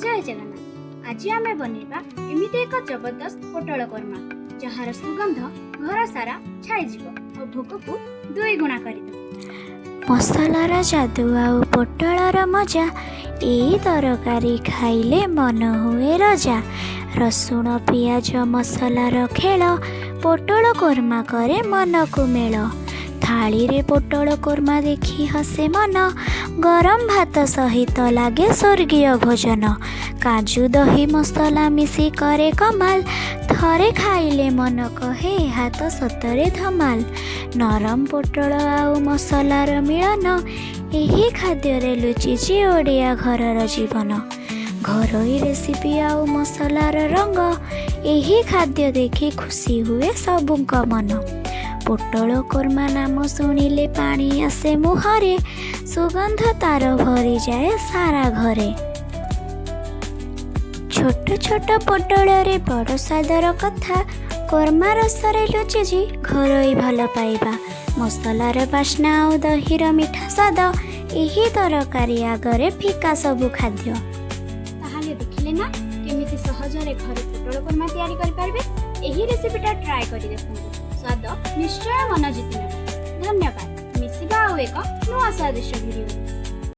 ଜୟ ଜଗନ୍ନାଥ। ଆଜି ଆମେ ବନେଇବା ଏମିତି ଏକ ଜବରଦସ୍ତ ପୋଟଳ କୋରମା, ଯାହାର ସୁଗନ୍ଧ ଘର ସାରା ଛାଇଯିବ ଆଉ ଭୋକକୁ ଦୁଇ ଗୁଣା କରିଦେବ। ମସଲାର ଯାଦୁ ଆଉ ପୋଟଳର ମଜା, ଏଇ ତରକାରୀ ଖାଇଲେ ମନ ହୁଏ ରଜା। ରସୁଣ ପିଆଜ ମସଲାର ଖେଳ, ପୋଟଳ କୋରମା କରେ ମନକୁ ମେଳ। ଥାଳିରେ ପୋଟଳ କୋରମା ଦେଖି ହସେ ମନ, ଗରମ ଭାତ ସହିତ ଲାଗେ ସ୍ୱର୍ଗୀୟ ଭୋଜନ। କାଜୁ, ଦହି, ମସଲା ମିଶି କରେ କମାଲ, ଥରେ ଖାଇଲେ ମନ କହେ ଏହା ତ ସତରେ ଧମାଲ। ନରମ ପୋଟଳ ଆଉ ମସଲାର ମିଳନ, ଏହି ଖାଦ୍ୟରେ ଲୁଚିଛି ଓଡ଼ିଆ ଘରର ଜୀବନ। ଘରୋଇ ରେସିପି ଆଉ ମସଲାର ରଙ୍ଗ, ଏହି ଖାଦ୍ୟ ଦେଖି ଖୁସି ହୁଏ ସବୁଙ୍କ ମନ। ପୋଟଳ କୋରମା ନାମ ଶୁଣିଲେ ପାଣି ଆସେ ମୁହଁରେ, ସୁଗନ୍ଧ ତାର ଭରିଯାଏ ସାରା ଘରେ। ଛୋଟ ଛୋଟ ପୋଟଳରେ ବଡ଼ ସ୍ୱାଦର କଥା, କୋରମା ରସରେ ଲୁଚିଛି ଘରୋଇ ଭଲ ପାଇବା। ମସଲାର ବାସ୍ନା ଆଉ ଦହିର ମିଠା ସ୍ୱାଦ, ଏହି ତରକାରୀ ଆଗରେ ଫିକା ସବୁ ଖାଦ୍ୟ। ତାହେଲେ ଦେଖିଲେ ନା, କେମିତି ସହଜରେ ଘରେ ପୋଟଳ କୋରମା ତିଆରି କରିପାରିବେ? ଏହି ରେସିପିଟା ଟ୍ରାଏ କରି ଦେଖନ୍ତୁ, ସ୍ୱାଦ ନିଶ୍ଚୟ ମନ ଜିତି ନେବ। ଧନ୍ୟବାଦ। ମିଶିବା ଆଉ ଏକ ନୂଆ ସ୍ୱାଦିଷ୍ଟ ଭିଡ଼ିଓରେ।